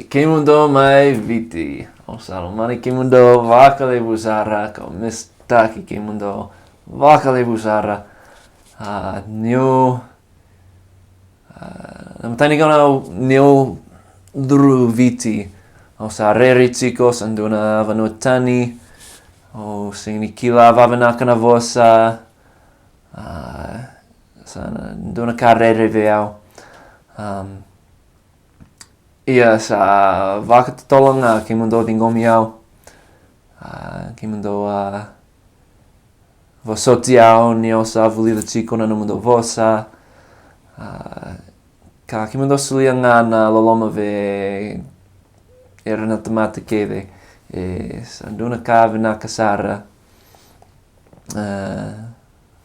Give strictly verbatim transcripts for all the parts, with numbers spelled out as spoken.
Kemudou mai Viti, au sa lomani kemudou vakalevu sara, kau misitaki kemudou vakalevu sara. A, niu, a, na imatai ni gauna niu curu Viti, au sa rere tiko, sa dua na vanua tani, au sega ni kila vavinaka na vosa. A, sa na dua na ka rere vei au. Am, ia sa vakatotolo ga kemudou ciqomi au. A, kemudou a vosoti au ni au sa vulica tiko na nomudou vosa. A, ka kemudou solia ga na loloma vei ira na tamata kece. E sa dua na ka vinaka sara. A,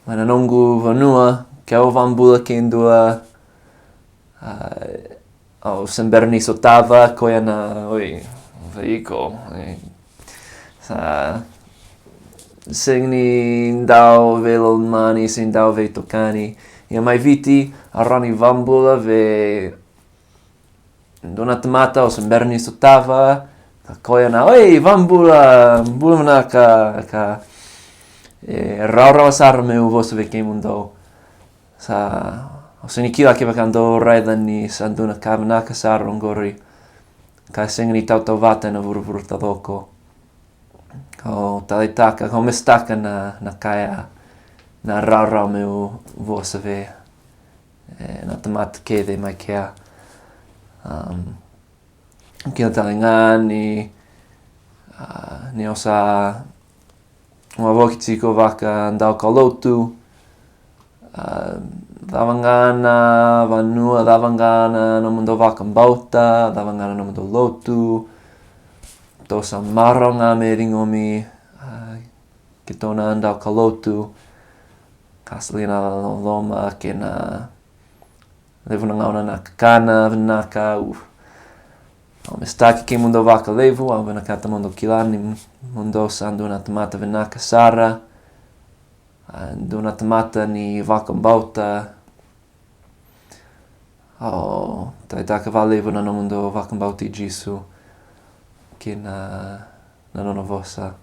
mai na noqu vanua, ke au vabula kei dua, a, au se bera ni sotava koya na, oi, vei iko, e, sa sega ni dau veilomani, sega ni dau veitokani. Ia mai Viti, au rawa ni vabula vei dua na tamata au se bera ni sotava, ka koya na, oi, vabula, bula vinaka, ka, e, rawarawa sara meu vosa vei kemudou. Sa, au sega ni kila kevaka dou raica ni sa dua na ka vinaka sara oqori. Ka sega ni tautauvata ena vuravura taucoko. Kau taleitaka, kau misitaka na, na ka ya, na rawarawa meu vosa vei, e, na tamata kece mai kea. Am, kila tale ga ni, a, ni au sa wavoki tiko vaka daukaulotu. A, cava ga na vanua, cava ga na nomudou vakabauta, cava ga na nomudou lotu, tou sa marau ga me ciqomi, a, keitou na daukaulotu, ka solia na loloma kei na levu na gauna na kakana vinaka. Au misitaki kemudou vakalevu, au vinakata mo dou kila ni mo dou sa dua na tamata vinaka sara. A, dua na tamata ni vakabauta. Au taleitaka vakalevu na nomudou vakabauti Jisu kei na, na nona vosa.